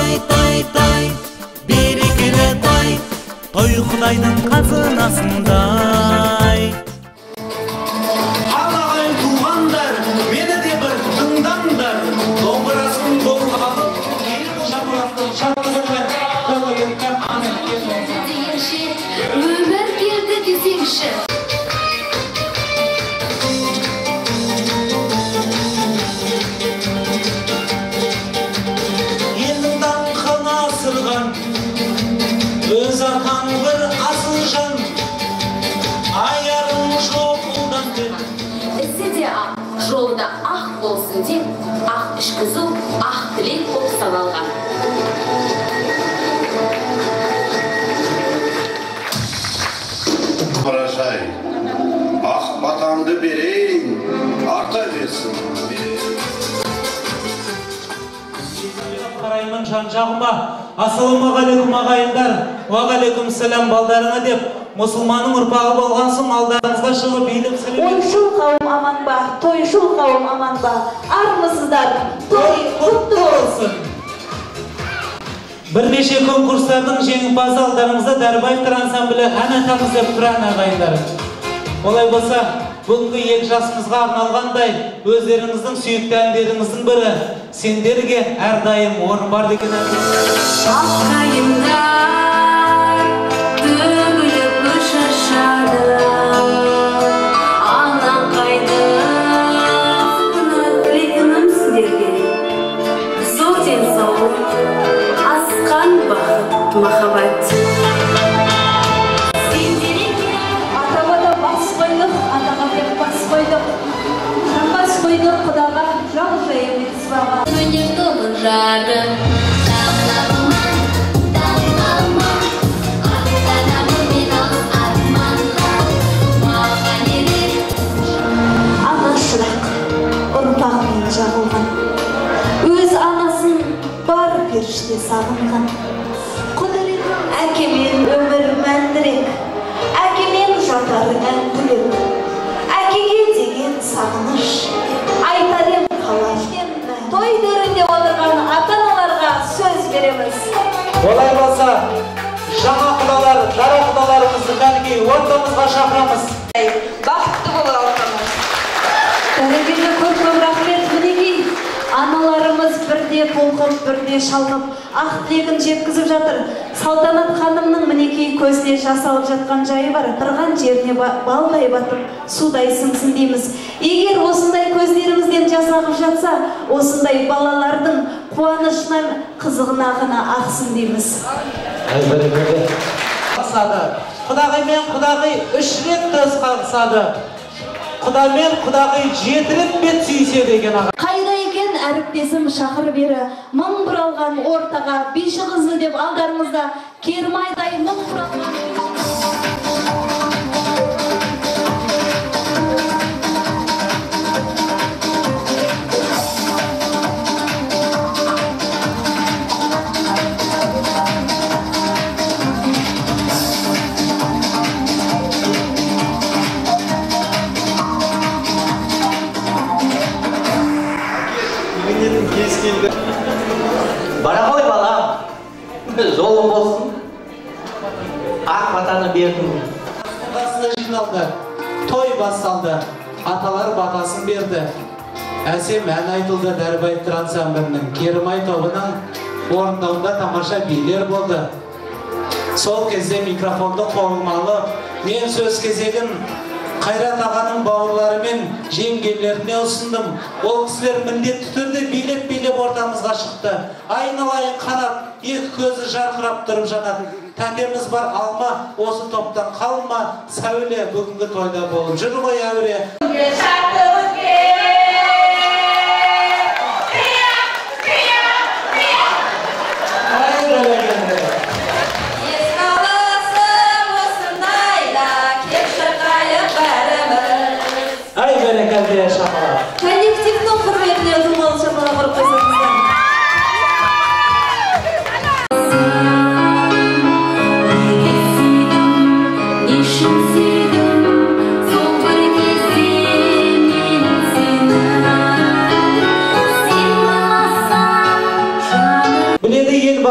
Той, той, той, берекелі той, той Құдайдың қазынасындай. Ағайын туғандар, мені де бір тыңдаңдар, домбырасын қолға алып, шапалақтың шаттығына өмір берді десеңші. Елдің даңқын асырған, өз атаң бір асыл жан, аярың жоқ ұлдан тек. Ісі де ақ, жолы да ақ болсын деп, ақ ішкізу, ақ тілек болып саналған. Қарашай, ақ батамды берейін, арта берсін. Қараймын жан жағыма. Ассалаумағалейкум ағайындар, уағалейкум сәлем балдарыңа деп, мұсылманның ұрпағы болған соң алдарыңызға шығып билеп сәлем. Ойшыл қауым аман ба, тойшыл қауым аман ба, армысыздар, той құтты болсын. Бірнеше конкурстардың жеңімпазы алдарыңызда Дәрібаевтар ансамблі ән айтамыз деп тұрған ағайындар. Олай болса, бүгінгі екі жасымызға арналғандай өздеріңіздің сүйікті әндеріңіздің бірі сендерге әрдайым орын бар деген ән. Ақ қайыңдар төгіліп гүл шашады, алаңқайдың тілейтінім сіздерге зор денсаулық, асқан бақыт, махаббат. Атаға бас қойдық, атаға деп бас қойдық, жамбас қойдық құдаға, жал жайымен сыбаға. Өнер тобын жарды. Таңғалман, таңғалман, аттанамын мен алыс арманға, маған ерер. Ана шырақ ұрпағымен жағылған, өз анасын бар періште сағынған. Құдірет әкемен өмір мәндірек, әкемен жатар ән тілек, әкеге деген сағыныш айтар ем қалай. Той төрінде отырған ата-аналарға сөз береміз. Олай болса, жаңа құдалар, дара құдаларымызды кәдімгідей ортамызға шақырамыз. Бақытты бол алтыным. Бәрекелді, көп-көп рахмет. Мінекей, аналарымыз бірде толқып, бірде шалқып, ақ тілегін жеткізіп жатыр. Салтанат ханымның мінекей көзіне жас алып жатқан жайы бар. Тұрған жеріне балдай батып, судай сіңсін дейміз. Егер осындай көздеріңізден жас ағып жатса, осындай балалардың қуанышына, қызығына ғана ақсын дейміз. Әй, бәрекелді. Құдағи мен құдағи 3 рет төс қағысады. Құда мен құдағи 7 рет бет сүйіседі екен аға. Қайда екен әріптесім шақыр бері, мың бұралған ортаға биші қызы деп алдарыңызда кермайдай мың бұралған. Бара ғой балам, жолың болсын, ақ батаны бердім. Қасына жиналды, той басталды, аталар батасын берді. Әсем ән айтылды Дәрібаевтар ансамблінің, Керімай тобының орындауында тамаша билер болды. Сол кезде микрофонды қолыма алып, мен сөз кезегін Қайрат ағаның бауырлары мен жеңгелеріне ұсындым. Ол кісілер міндетті түрде билеп-билеп ортамызға шықты. Айналайын қанат, екі көзі жарқырап тұрып жанады. Тәтеміз бар алма, осы топтан қалма, Сәуле бүгінгі тойда болып жүр ғой әуре. Ай, бәрекелді, шапалақ. Коллективтің құрметіне думал шапалақ ұрып қойсаңыздар. Неге сүйдім, не үшін сүйдім, сол бір кезде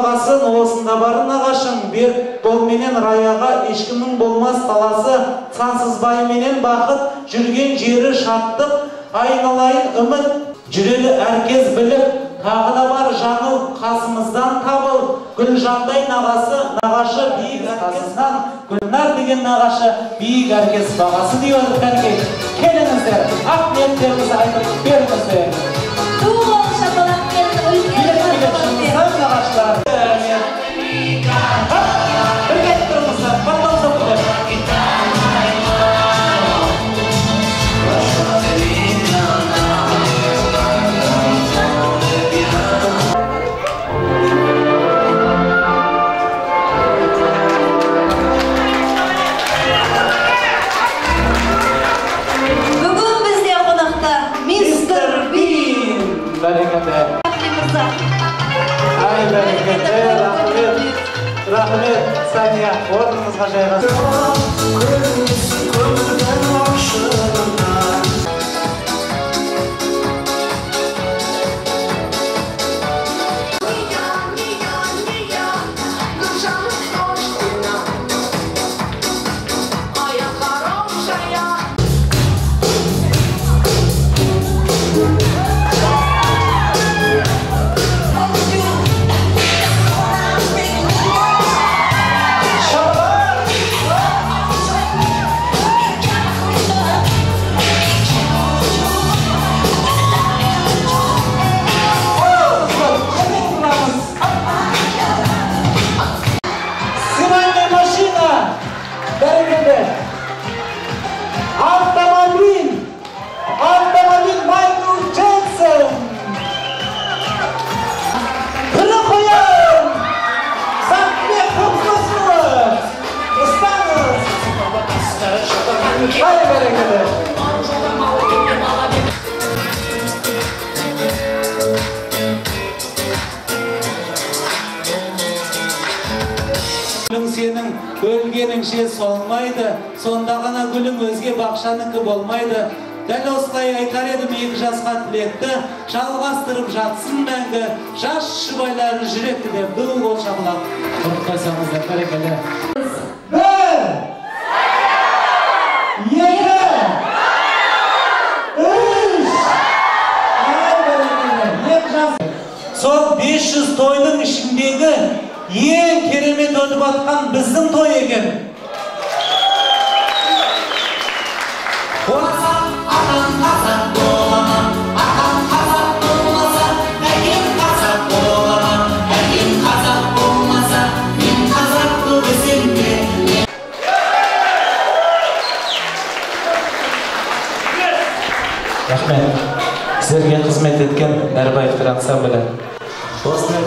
бағасын, осында бар нағашың, берік болменен раяға ешкімнің болмас таласы, Сансызбайменен бақыт, жүрген жері шаттық, айналайын үміт, жүреді әркез біліп, тағы да бар жаңыл қасымыздан табыл, Гүлжандай нағасы, нағашы биік әркесінен, Гүлнар деген нағашы биік әркес бағасы дейді кәнекей. Келіңіздер, ақ ниеттеріңізді айтып беріңіздер. Ду қол шапалақпен, үлкен мархабатпен. Нағашылар. Бірге айтып тұрыңыздар, қаттау соққылар. Бүгін бізде қонақта мистер Бин. Бәрекелді. Мырза. Ай, бәрекелді, рахмет. Рахмет, Сания, орныңызға жайғасыңыз. Стиральная машина! Бәрекелді! Автомобиль! Автомобиль Майкл Джексон! Бірі қоян! Зақбек Құмсызұлы! Ұстаңыз! Ай, бәрекелді! Гүлің сенің өлгеніңше солмайды, сонда ғана гүлің өзге бақшанікі болмайды. Дәл осылай айтар едім екі жасқа тілекті, жалғастырып жатсын мәңгі, жас жұбайлары жүректі деп ду қол шапалақ ұрып қойсаңыздар, бәрекелді. Бір, екі, үш, ай, бәрекелді, екі жас. Сол 500 тойдың ішіндегі ең керемет өтіп атқан біздің той екен. Атам қазақ боламан, атам қазақ болмаса, әкем қазақ боламан, әкем қазақ болмаса, мен қазақ болып өсем бе? Рахмет. Сіздерге қызмет еткен Нәрбаевтар ансамблі. Осындай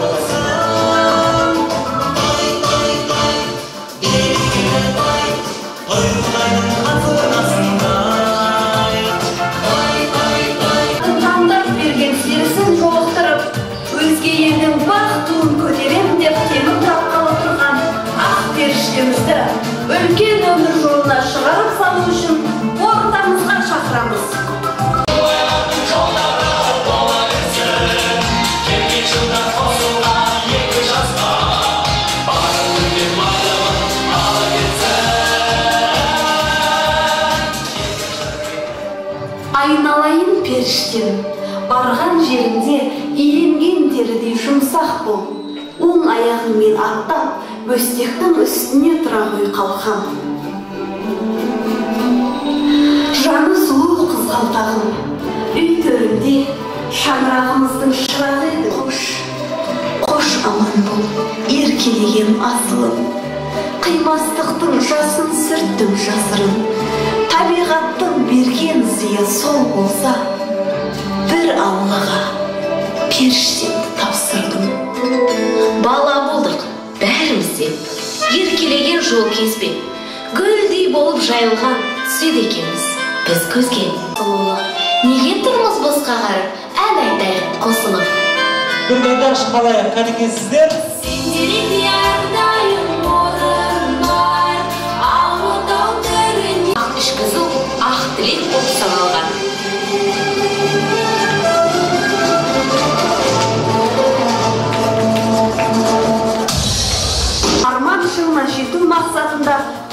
Таңдап берген серісін жолықтырып, өзге елдің бақ туын көтерем деп темір тұраққа отырған ақ періштемізді үлкен өмір жолына шығарып салу үшін ортамызға шақырамыз. Айналайын періштем, барған жерінде иленген терідей жұмсақ бол. Оң аяғыңмен аттап, бөстектің үстіне тұра ғой қалқам. Жаны сұлу қызғалдағым, үй төрінде шаңырағымыздың шырағы еді. Қош, қош аман бол, еркелеген асылым. Қимастықтың жасын сүрттім жасырын. Табиғаттың берген сыйы сол болса, бір Аллаға періштемді тапсырдым. Бала болдық бәріміз де, еркелеген жол кезбе, гүлдей болып жайылған түседі екенбіз біз көзге. Сұлулық, неге тұрмыз босқа қарап, ән айтайық қосылып. Бірге айтайықшы қалайық, кәнекей сіздер. Сендерде әрдайым орын бар, ауыл төріне. Ақ ішкізу, ақ тілек болып саналған.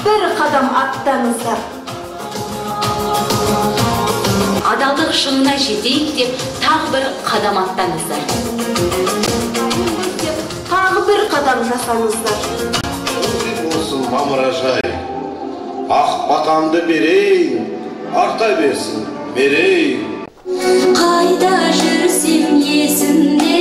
бір қадам аттаңыздар. Адалдық шыңына жетейік деп тағы бір қадам аттаңыздар. Тағы бір қадам жасаңыздар. Болсын мамыражай, ақ батамды берейін, арта берсін, мерейін. Қайда жүрсем есімде.